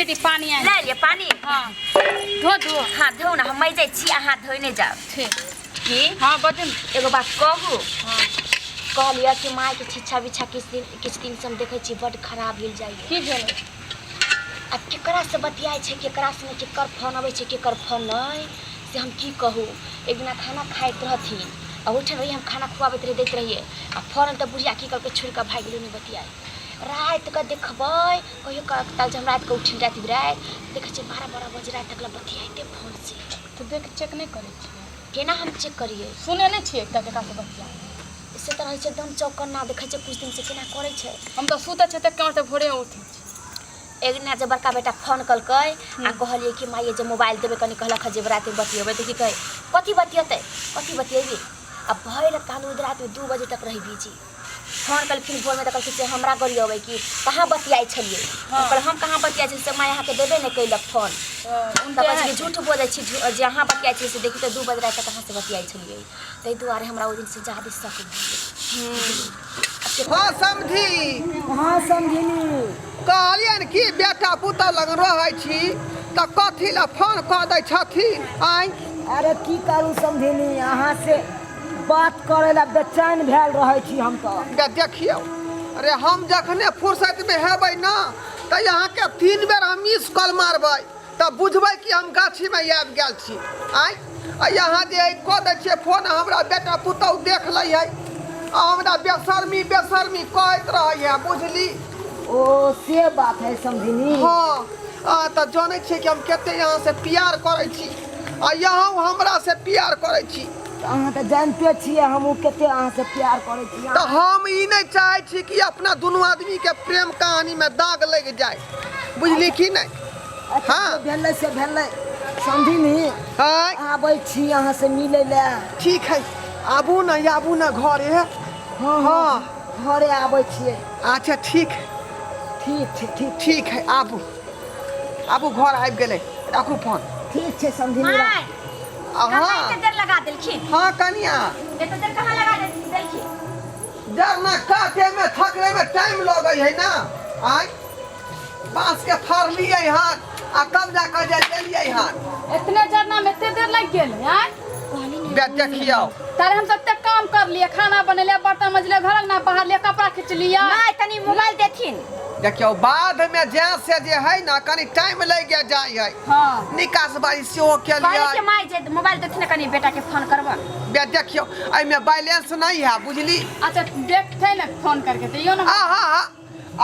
दीदी पानी आनि ले लिअ पानी। हाँ धो धो। हाँ धो ना, हम जाइ छी, अहाँ धोने जाउ। ठीक। की? हाँ बजू ने। एगो बात कहू? कहलियै कि मायके शिक्षा बिच्छा किछु दिन से हम देखै छी बड्ड खराब भेल जाइए। की भेलै? आ केकरा से बतियाइ छै, केकरा से नहि, केकर फोन अबै छै, केकर फोन नहि, से हम की कहू। एक दिना खाना खाइत रहथिन आ ओहिठाम रहियै हम, खाना खुआबैत रहियै, दैत रहियै, आ फोन तऽ बुढ़िया की कहलकै, छोड़ि कऽ भागि गेलै, नहि बतियाइ। रातिके देखबै कहियो काल जे हम रातिके उठि राति बिराति देखै छियै 12-12 बजे राति तक बतियाइते फोनसँ। तऽ देख चेक नहि करै छियै? केना हम चेक करियै? सुनै नहि छियै तऽ केकरा से बतिया से तऽ रहै छै एकदम चौकन्ना। देखै छियै किछु दिनसँ केना करै छै। हम तऽ सुतै छियै तऽ काँट तऽ भोरे उठै छी। एक दिना जे बड़का बेटा फोन कलकै आ कहलियै कि माइये जे मोबाइल देबै कनि, कहलक हँ जे रातिमे बतियेबै, तऽ की कहै, कथी बतियेतै, कथी बतियेबी? आ भरि राति कहाँ रातिमे 2 बजे तक रही बिजी। फोन कलखिन भोरमे तऽ कहलखिन से हमरा गरियबै कि कहाँ बतियाइ छलियै। हम कहलियै हम कहाँ बतियाइ छलियै, से माय अहाँके देबे नहि कयलक फोन। तऽ कहै छै कि झूठ बजै छी, जे अहाँ बतियाइ छियै से देखी तऽ 2 बजे राति तक कहाँसँ बतियाइ छलियै। ताहि दुआरे हमरा ओहि दिनसँ ज्यादे शक भऽ गेल। हाँ समझी। हाँ समझिनी। कहलियनि कि बेटा पुतहु लग रहै छी तऽ कथी लए फोन कऽ दै छथिन आँय? अरे की करू समझिनी, अहाँ से बात करै लए बेचैन भेल रहै छी हम तऽ। बे देखियौ, अरे हम जखने फुर्सतमे हेबै ने तऽ अहाँके 3 बेर हम मिस कॉल मारबै तऽ बुझबै कि हम गाछीमे आबि गेल छी आँय। आ यहाँ जे कऽ दै छियै फोन, हमरा बेटा पुतहु देख लै है आ हमरा बेशर्मी बेशर्मी कहैत रहै है, बुझली? ओ से बात है समझिनी। हाँ, अहाँ तऽ जानै छियै कि हम कते यहाँ से प्यार करै छी आ यहाँ हमरा से प्यार करै छी। तऽ अहाँ तऽ जानिते छियै हमहूँ कते अहाँ से प्यार करै छी। तऽ हम ई नहि चाहै छी कि अपना दुनू आदमीके प्रेम कहानीमे दाग लागि जाय, बुझली कि नहि? अच्छा, हाँ। जे भेलै से भेलै समझिनी। आँय? आबै छी अहाँ से मिलै लए। ठीक है, आबू ने, आबू ने घरे। हाँ। हाँ। घरे आबै छियै। अच्छा ठीक है। ठीक छै, ठीक। ठीक है, आबू आबू, घर आबि गेलै, राखू फोन। ठीक छै समझिनी। माय, आ कहाँ हाँ। एते देर लगा देलखिन? हाँ कनिया। एते देर कहाँ लगा देलखिन? जरना काटे में थकले में टाइम लगै है ना। आय बांस के फाड़लियै हन आ तब जाकर जे लेलियै हन। इतने जरना में एते देर लागि गेल आँय? कहली ने। बे देखियौ। तारे हम सब तक काम कर लिए, खाना बनेलिए, बर्तन मजलिए, घर अंगना बहारलिए, कपड़ा खींचलिए। माय तनी मोबाइल देथिन। देखियौ बाद में जे से जे है ना कनी टाइम लागि जाइ है। हाँ। निकास बारी सेहो कहली केलियै। कि माय जे मोबाइल देथिन कनी बेटा के फोन करबन। बे देखियौ एहिमे बैलेंस नहीं है, बुझली? अच्छा देखते ना फोन करके तो यो ना। आ हा हा,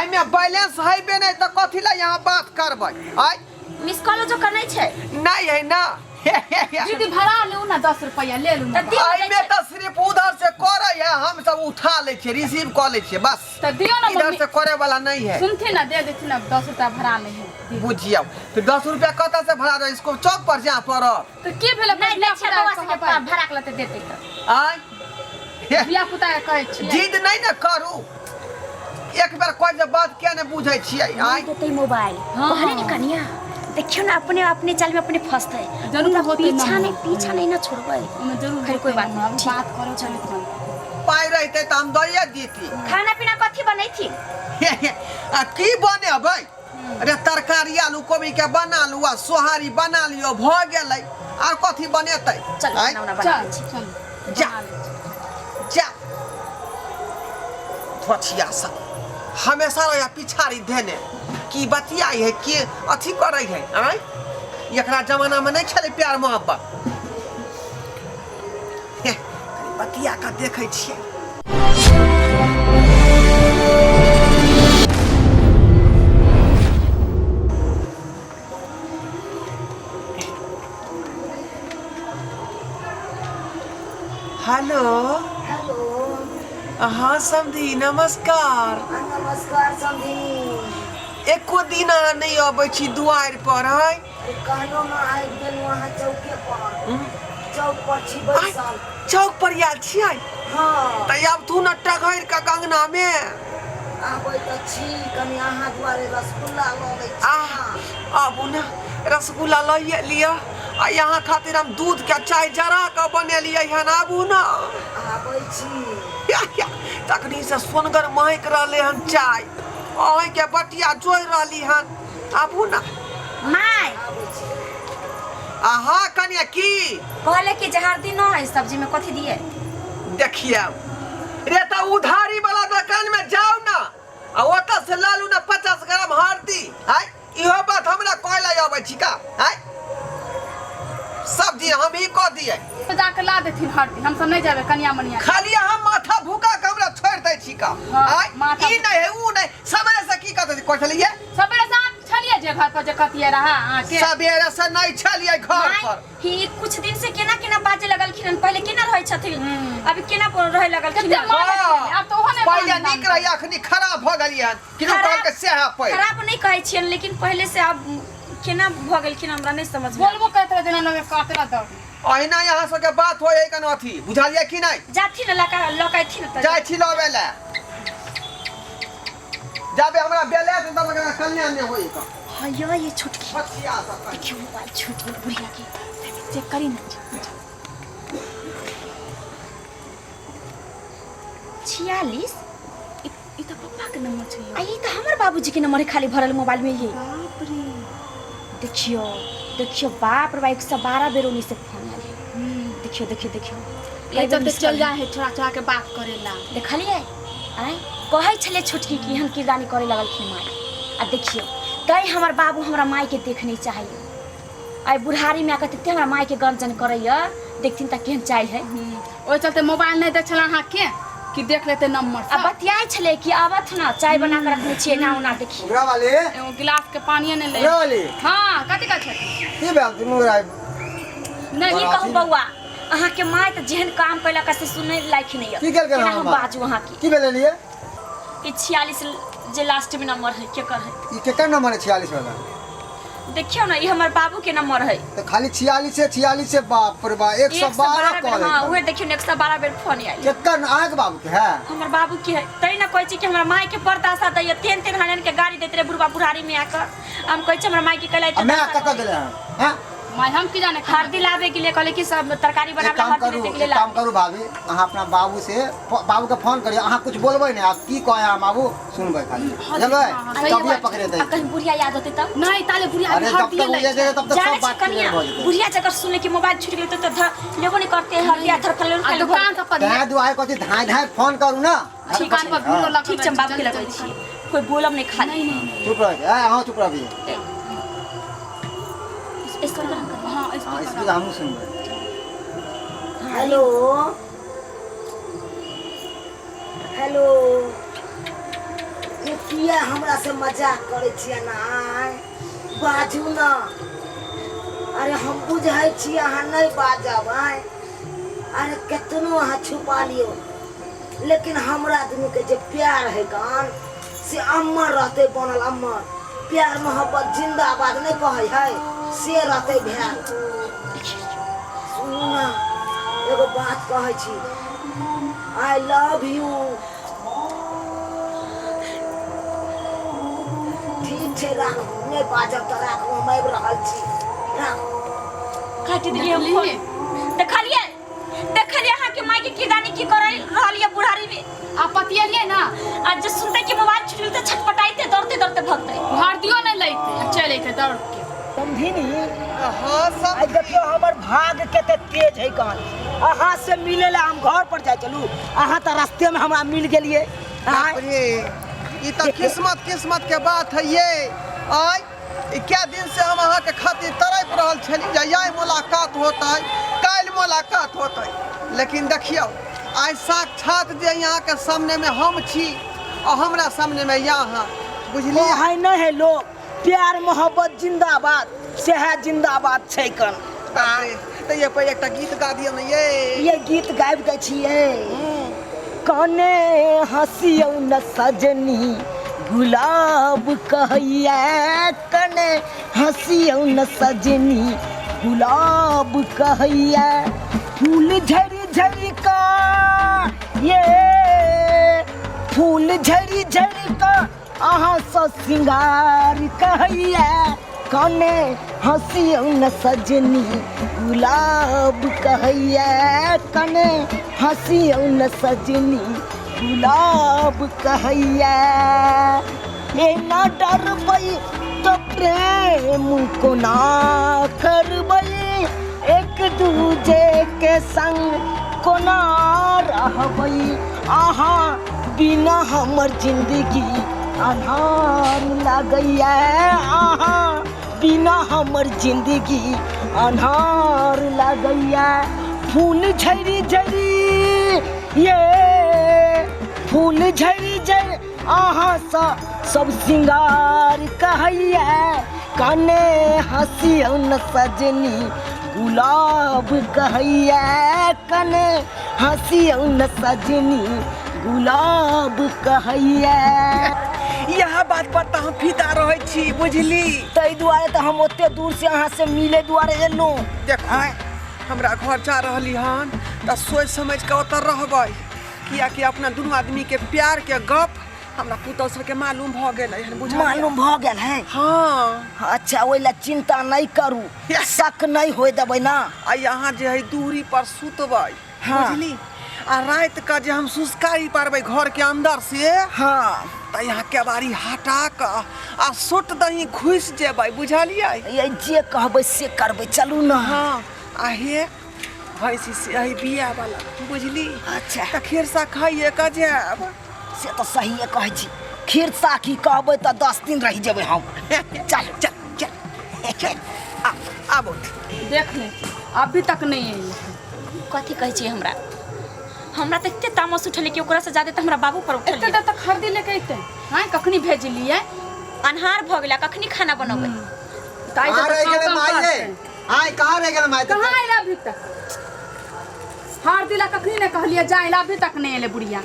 एहिमे बैलेंस हेबे नहि तऽ कथी लए यहाँ बात करबै? आय मिस कॉल जो करनै छै। नहीं है ना। दीदी भरा लू ना 10 रुपया ले लू ना। तऽ दियौ एहिमे दै छै। तऽ सिर्फ उधर से करै है, हम सब उठा लै छियै, रिसीव कऽ लै छियै बस। तऽ दियौ ना इधर मम्मी। से करे वाला नहीं है। सुनथिन ना, दे देथिन ना, 10 रुपया भरा ले है। बुझियौ तऽ 10 रुपया कतऽ से भरा दे? इसको चौक पर जा पड़त। तऽ की भेलै? नहि दै छै बौआ सबके भरा के लते देतै तऽ। आय धिया पुता के कहै छियै। जिद नहि ने करू, एक बेर कोइ जे बात किया नहि बुझै छियै? आय देतै मोबाइल। हाँ। कहले ने कनिया, देखियौ ने अपने अपने चाल में अपने फंसतै। जरूर ओकरा होतै पीछा नम्बर। नहीं, पीछा नहीं ना छोड़बै। ओहिमे जरूर खैर, कोई होतै बात नम्बर। नहीं, अभी ठीक। बात करू चलू फोन। पाइ रहितै तऽ हम दैए देती। खाना पीना कथी बनैथिन? आ की बनेबै? अरे तरकारी आलू कोबी के बना लू आ सोहारी बना लियौ, भऽ गेलै। आर कथी बनेतै? चल आँय? खाना उना बना चल लै छी। चल जा। बना लै छी। जा धोछिया सब हमेशा रहे पिछाड़ी धेने की बतियाई है की अथी करै है। आँय, एकरा जमाना में नहीं छलै प्यार मोहब्बत। हे, कनी बतिया कऽ देखै छियै। हेलो। हेलो। हाँ समधी नमस्कार। नमस्कार समधी। एको दिन अहाँ नहि अबै छी दुआरि पर है? कहलहुँ ने आबि गेलहुँ अहाँ चौके पर, चौक पर छी बैसल। चौक पर आयल छियै? हाँ। तऽ आब तू ने टघरि कऽ गंगना मे। आबै तऽ छी, कनि अहाँ दुआरे रसगुल्ला लऽ लै छी। आ आबू ने, रसगुल्ला लइए लिअ आ यहाँ खातिर हम दूध के चाय जरा कऽ बनेलियै हन, आबू ने। आबै छी। तखनी से सोनगर महकि रहलै हन चाय, अहींके बटिया जोड़ि रहली हन, आबू ने। माय अहाँ कनिया की कहले कि जे हरदी न है सब्जी में कथी दिए देखिए रे त उधारी वाला दुकान में जाओ ना आ ओतऽ से ला लू ना 50 ग्राम हरदी आय इहो बात हमरा कहै लए अबै छी का आय सब्जी हम ही कऽ दिए तो जाके ला देथिन हरदी हम सब नहीं जाबे कनिया मनिया खाली अहाँ माथा भूका के हमरा छोड़ि दै छी का हाँ, आय माथा ई नहीं है ऊ नहीं सवेरे से की कहते कहै छलियै सबेरे साँझ छलिए जे घर पर जे कतिये रहा अहाँके सवेरे से नहीं छलियै घर माय पर ही कुछ दिन से केना केना बाजे लगलखिन हन पहिले केना रहै छथिन अभी केना रहे लगलखिन कते हन? मारै छलियै, आब तऽ ओहो नहि पहिले बान्ह नीक रही अखनी खराब भऽ गेलियै हन किनु खराब- कहलकै सएह पैघ खराब नहीं कहै छियनि लेकिन पहिले से आब केना भऽ गेलखिन हमरा नहीं समझ में बोलबो करैत रहे जेना लगे कातरा दौड़ अहिना यहाँ सबके बात होइ है कन अथी बुझलियै कि नहीं जाथिन लका लकाइथिन तऽ जाइ छी लबै लए जाबे हमरा बेले तब एकरा कल्याण नहि होइ तऽ हयो ये छोटकी बचिया सब कहीं। देखियो मोबाइल छूट गेल बुढ़िया के चेक करी ना 46 ई तऽ पप्पा के नंबर छै आ ई तऽ हमर बाबूजी के नंबर है खाली भरल मोबाइल में ये बाप रे देखियो देखियो बाप रे बा 112 बेर ओनी से फोन आयल है। देखियो देखियो देखियो ये जब तक चल जाए है छोड़ा छोड़ा के बात करेला देखलियै आँय कहै छलै छोटकी कि एहन किरदानी करे लगलखिन माय आ देखियौ तैँ हमर बाबू हमरा मायके देख नहि चाहैए आइ बुढ़ारीमे आके तते हमरा मायके गंजन करैए देखथिन तऽ केहन चालि है ओहि चलते मोबाइल नहि दै छला अहाँके कि देख लेते नंबर आ सब बतियाइ छलै कि आबथ ने चाय बना कऽ रखने छियै एना ओना देखियौ उगरा वाली एगो गिलास के पानिए नहि ले उगरा वाली हाँ कथी कहै छै की भेल दुनू गोरा नहि की कहू बौआ अहाँके माय तऽ जेहन काम कयलक से सुनै लायक नहि यऽ की केलकै केना हमर हम माय? बाजू अहाँके की भेलै लिए ई 46 जे लास्ट में नंबर है केकर है ई केकर नंबर है 46 वाला देखियौ ने ई हमर बाबू के नंबर है तो खाली 46 है 46 है बाप रे बा 112 बेर कॉल हाँ उहे देखियौ ने 112 बेर फोन आयल केकर अहाँके बाबू के है हमर बाबू के है तै ने कहै छी कि हमरा माय के बड़ दासा दैया तेहन तेहन हालन के गाड़ी दैत रहे बुढ़बा बुढ़ारी में आकर हम कहै छी हमरा माय के कहलै आ मैं कतऽ गेलै हन हैं माय हम की जाने हरदी लाबे के लिए कहले कि सब तरकारी एक बनाबे काम हरदी करू लेते के लिए एक काम लाबे करू भाभी अहाँ अपना बाबू से बाबू के फोन करियो अहाँ कुछ बोलबै नहि आब की कहै हम बाबू सुनबै खाली बुझलबै सही तभिए बात पकड़ेतै आ कहीं बुढ़िया याद होते तब नहीं ताले बुढ़िया अरे हर जब दिए तक लै उड़िया छै जाएगा तब तक जाने सब छी बात क्लियर कनिया भऽ जेतै बुढ़िया जकर सुनले कि मोबाइल छूट गेल तऽ लेबो नहि करते हरदिया धरफल आ दुकान सब पर तैं दुआरे कहै छी धाँय धाँय फोन करू ना दुकान पर भीड़ो लगल ठीक छै हम बाबू के लगै छी कोई बोलब नहि खाली नहीं चुप रह ए अहाँ चुप रहबियै स्पीकर ऑन कर हाँ हाँ इसको स्पीकर हमहूँ सुनबै हेलो हेलो ये किया हमरा से मजाक करै छियै ना आँय बाजू ना अरे हम बुझै छी अहाँ नहि बाजब आँय अरे केतनो अहाँ छुपा लियौ लेकिन हमरा दुनूके जे प्यार है गान से अमर रहतै बनल अमर प्यार मोहब्बत जिंदाबाद नहि कहै है से रहतै भेल सुनू ना एगो बात कहै छी I love you ठीक छै राखू नहि बाजब तऽ राखू हम आबि रहल छी राखू काटि देलियै हम फोन देखलियै देखलियै अहाँके माय के किरदानी की करै रहल ये बुढ़ारी में आ पतियलियै ना आ जे सुनते कि मोबाइल छूट गेल तऽ छटपटाइते दौड़ते दौड़ते भगतै हरदियो नहि लैते आ चलि अयतै दौड़ के समझिनी हाँ सब आइ देखियौ हमर भाग कते तेज है कन अहाँ से मिले ला हम घर पर जाय चलू अहाँ तऽ रास्ते में हमरा मिल गेलियै आँय बाप रे ई तऽ किस्मत किस्मत के बात है ये आय ई क्या दिन से हम अहाँ के खातिर तड़प रहल छली जे आइ मुलाकात होतै काल्हि मुलाकात होतै लेकिन देखियौ आइ साक्षात जे यहाँ के सामने में हम छी और हमरा सामने में यहाँ बुझलियै कहै नहि है लोग प्यार मोहब्बत जिंदाबाद सएह जिंदाबाद छै कन बाप रे तऽ ये पर एकटा गीत गा दियौ ने ये ये गीत गाबि दै छियै कने हँसियौ न सजनी गुलाब कहैया कने हँसियौ न सजनी गुलाब कहैया फूल झरि झरि का ये फूल झरि झरि का अहाँ सँ सिंगार कहैया कने हँसियौ न सजनी गुलाब कहैया कने हँसियौ न सजनी गुलाब कहैया एना डरबै तऽ प्रेम कोना करबै एक दूजे के संग कोना रहबै अहाँ बिना हमर जिंदगी अन्हार लागैया अहाँ बिना हमर जिंदगी अन्हार लागैया फूल झरि झरि ये फूल झरि झरि अहाँसँ सब सिंगार कहैया कने हँसियौ न सजनी गुलाब कहैया कने हँसियौ न सजनी गुलाब कहैया। इएह बात पर तऽ हम फिदा रहै छी बुझली। ताहि दुआरे तऽ हम ओते दूर से अहाँ से मिले दुआरे एलहुँ। देखू हमरा घर जा रहली हन तऽ सोचि समझि कऽ ओतऽ रहबै कियाकि अपना दुनू आदमी के प्यार के गप हमरा पुतहु सबके मालूम भऽ गेलै हन बुझलियै? मालूम भऽ गेल है? हाँ। अच्छा ओहि लए चिंता नहि करू, शक नहि होय देबै ना। आ यहाँ जे है दूरी पर सुतबै। हाँ। बुझली? आ राति के जे हम सुस्कारी पारबै घर के अंदर से। हाँ। तऽ यहाँ केबाड़ी हटा कऽ आ सुट दही घुसि जेबै बुझलियै? ये जे कहबै से करबै, चलू ना। हाँ आ हे भैंसी से है बिया वाला बुझली? अच्छा। तऽ खीरसा खाइए कऽ जायब। से तऽ सहिए कहै छी, खीरसा की कहबै तऽ 10 दिन रहि जेबै हम। चल चल चल चल आ आबो। देख ले अभी तक नहीं एलै। कथी कहै छियै हमरा? हमरा तऽ एते तामस उठलै कि ओकरा से ज्यादा तऽ हमरा बाबू पर उठल। एते तऽ खरीदी लेके अइते हैं, कखनी भेजलियै? अन्हार भऽ गेलै, कखनी खाना बनबै? ताइ कहाँ तऽ रहि गेलै काम माय रे? करतै। आय कहाँ रहि गेलै माय? कहाँ एलै अभी तक? हर दिला कखनी ने कहलियै जाय ला, अभी तक नहीं एलै बुढ़िया।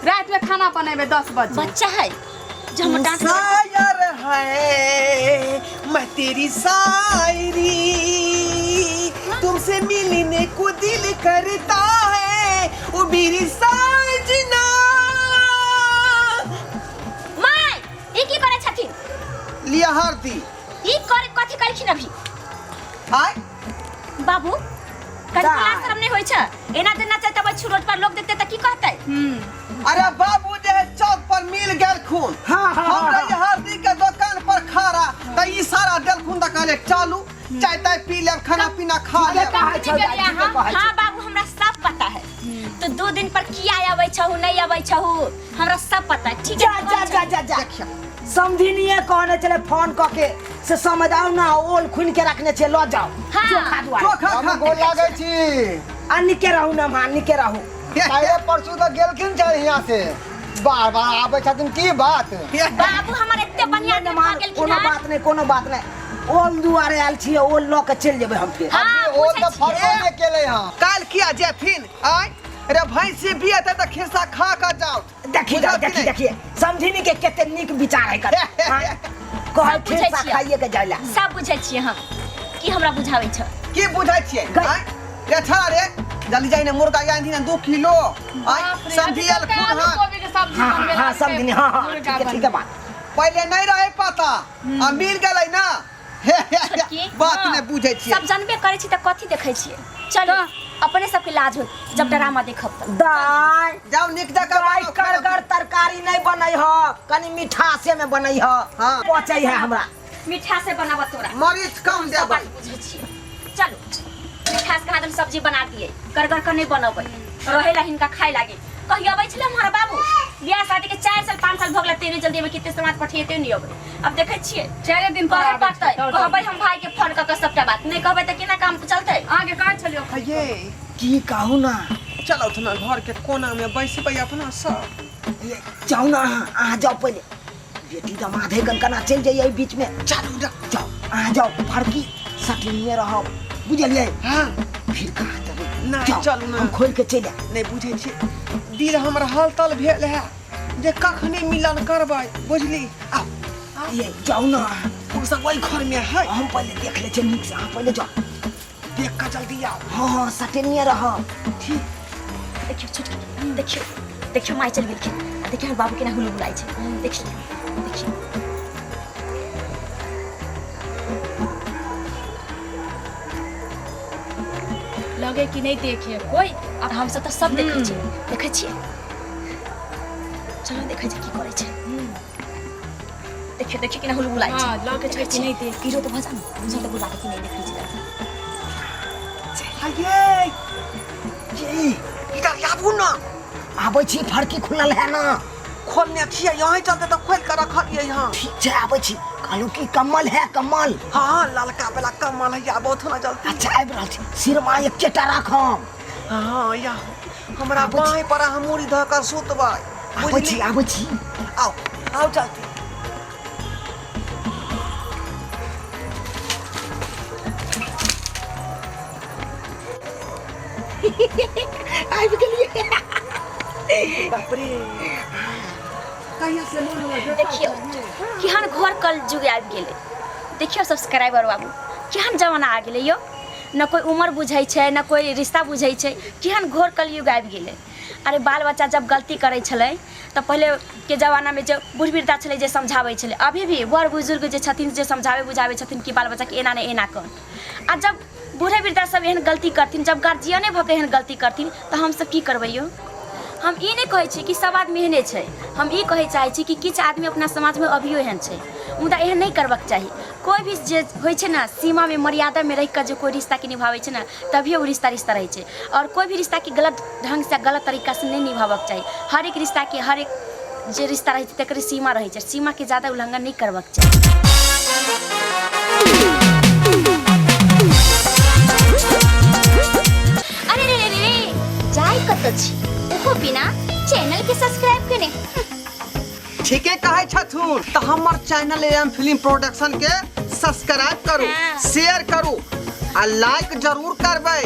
रात में खाना बनेबै 10 बजे। बच्चा है जो हमर डांट शायर है मैं तेरी शायरी, तुमसे मिलने को दिल करता है वो मेरी साजना। My ई की करै छथिन? लिया हरदी। ई करे कथी करखिन अभी? आय बाबू कनि लाज शरम नहि होइ छै? एना जे नचैत अबै छी रोड पर, लोग देखते तऽ की कहतै? अरे बाबू जे है चौक पर मिल गेल खून। हाँ, हाँ, हम हाँ, रही हरदी के दुकान पर खड़ा त ई सारा देलखुन त कहले चलू चाय ताय पी लेब, खाना पीना खा ठीके लेब। कहै छौ दाइ, ठीके कहै छौ। हाँ बाबू हमरा सब पता है, तो 2 दिन पर किया अबै छहु नहीं अबै छहु हमरा सब पता है। ठीक जा है जा जा जा जा समधिनिए कहने चले फोन कऽ के से समझ आउ ना, ओल खुनि के रखने छे लऽ जाओ। हाँ। चोखा दुआरे। चोखा हम खा गोर लागै छी। आ निके रहू ना माँ, निके रहू। काल्हि परसू तऽ गेलखिन छै हियाँ से, बार बार आबै छथिन की बात? बाबू हमर एते बढ़िया नहि दिन माँ, भऽ गेलखिन कोनो हन। बात नहीं, कोनो बात नहीं, ओल दुआरे आयल छियै, ओल लऽ के चलि जेबै हम फेर। हाँ, अभी ओल बुझै तऽ छियै। फड़बो नहि केलै हँ। काल्हि किया जेथिन? आय रे भैंसी बियेतै तऽ खिस्सा खा कऽ जाउ। देखी बुझल कि देखी नहि? देखिए समझिनी के कते नीक विचार है कर। हाँ, कहै सब बुझै खिस्सा छियै। खाइए के जाइला। सब बुझै छियै हम, की हमरा बुझाबै छ? की बुझै छियै? आय रे छड़ा रे जल्दी जाइ ने मुर्गा आनि ने 2 किलो। आय बाप रे, समझी अभी आयल तक खून। आलू हन कोबी के सब्जी हाँ हाँ बनबे हाँ लागतै, समझिनी हाँ हाँ मुर्गा ठीक है ठीक है बनबे। बात। पहिले नहीं रहे पता आ मिल गेलै ना। छोटकी, बात हाँ। नहि बुझै छियै। सब जानबे करै छी तऽ कथी देखै छियै? चलू अपने सबके लाज होत जब ड्रामा देखब तऽ। दाइ जाउ नीक जकाँ दाइ बनाउ खाना। करगर तरकारी नहीं बनै ह, कनी मिठासे में बनै ह। हाँ। पचै है हमरा। मिठास से बनाबऽ तोरा। मरीच कम सब देबै। बात बुझै छियै। चलू मिठास कहाँ दन सब्जी बना दिए, करगर के नहीं बनबै, रहे ला हिनका खाए लागे। कहियो अबै छलै हमारा बाबू बियाह शादी के 4 साल 5 साल भऽ गेलै, तेने जल्दी अबै कते समाज पठेते नहीं अबै। अब देखै छियै 4 दिन पर कहै आबै छै, पड़तै, चल, चल। कहबै हम भाई के फोन कऽ के सबटा बात, नहीं कहबै तऽ केना काम चलतै? आगे कहै छलियौ। ये की कहू ना, चलो ना घर के कोना में बैसबै अपना सब। ये जाउ ना अहाँ, अहाँ जाउ पहिले, बेटी दमाद है कनकना चलि जाइए एहि बीच में। चलू ना जाउ अहाँ जाउ, फड़की सटनिए रहब बुझलियै? हाँ। फिर कहाँ जेबै? नहि, जाउ, चलू ना। हम खोलि के चलि आयब। नहि बुझै छियै दिल हमर हलतल भेल है जे कखने मिलन करबै बुझली? आउ ये जाउ ना अहाँ, ओ सब ओहि घर में है। हम पहिले देख लै छियै नीक से, अहाँ पहिले जाउ। देख कऽ जल्दी आउ। हाँ हाँ सटनिए रहब। ठीक। देखियौ छोटकी, देखियौ देखियौ माय चलि गेलखिन आ देखियौ हमर बाबू केना हुलु बुलाइ छै। देखियौ देखियौ लगे कि नहीं देखे कोई। अब हम सब तऽ सब देखै छियै, देखै छियै, चलो देखै छियै की करै छै। देखियो देखियो केना हुलबुलाइ छै। हाँ, लगे छै कि नहि देख। कीरो तऽ भजा ने बुझल तऽ बुढ़बा के कि नहि देखै छै। ये जी। इधर आबू ना। आबै छी, फड़की खुलल है ना? खोलने छियै, यहीं चलते तऽ खोलि कऽ रखलियै। हँ, ठीक छै, आबै छी। कहलहुँ कि कम्बल है कम्बल? हँ, ललका वाला कम्बल है, आबो ना जल्दी। अच्छा, आबि रहल छी। सिरमा एकेटा राखम। हँ, या हमरा आबै छी। बाँहि पर अहाँ मूड़ी धऽ कऽ सुतबै। आबै छी। बुझली? आबै छी। आउ आउ जल्दी। आबि गेलियै। बाप रे, कहिया से मोन हुआ। देखियौ केहन घोर कल युग आबि गेलै। देखियौ सब्सक्राइबर बाबू, केहन जमाना आ गेलै यौ। न कोइ उमर बुझै छै, न कोइ रिश्ता बुझै छै। केहन घोर कलयुग आबि गेलै। अरे, बाल बच्चा जब गलती करै छलै तऽ पहिलेके जमानामे जे बूढ़ वृद्धा छलै जे समझाबै छलै, अभी भी बड़ बुजुर्ग जे छथिन जे समझाबै बुझाबै छथिन कि बाल बच्चाके एना नहि एना कर। आ जब बूढ़े वृद्धा सब एहन गलती करथिन, जब गार्जियने भऽ कऽ एहन गलती करथिन, तऽ हमसब की करबै यौ? हम ई नहि कहै छी कि सब आदमी एहने छै। हम ई कहै चाहै छी कि किछु आदमी अपना समाजमे अभियो एहन छै, मुदा एहन नहि करबाक चाही। कोइ भी जे होइ छै ने, सीमामे मर्यादामे रहि कऽ जे कोइ रिश्ताके निभाबै छै ने, तभिए ओ रिश्ता रिश्ता रहै छै। आओर कोइ भी रिश्ताके गलत ढङ्गसँ, गलत तरीकासँ नहि निभाबऽके चाही। हर एक रिश्ताके, हर एक जे रिश्ता रहै छै तकर सीमा रहै छै। सीमाके जादा उल्लङ्घन नहि करबाक चाही। अरे रे रे रे, जाय कतऽ छी ओहो बिना चैनल के सब्सक्राइब केने? ठीके कहै छथुन। तऽ हमर चैनल एम फिल्म प्रोडक्शन के सब्सक्राइब करू, हाँ। शेयर करू आ लाइक जरूर करबै।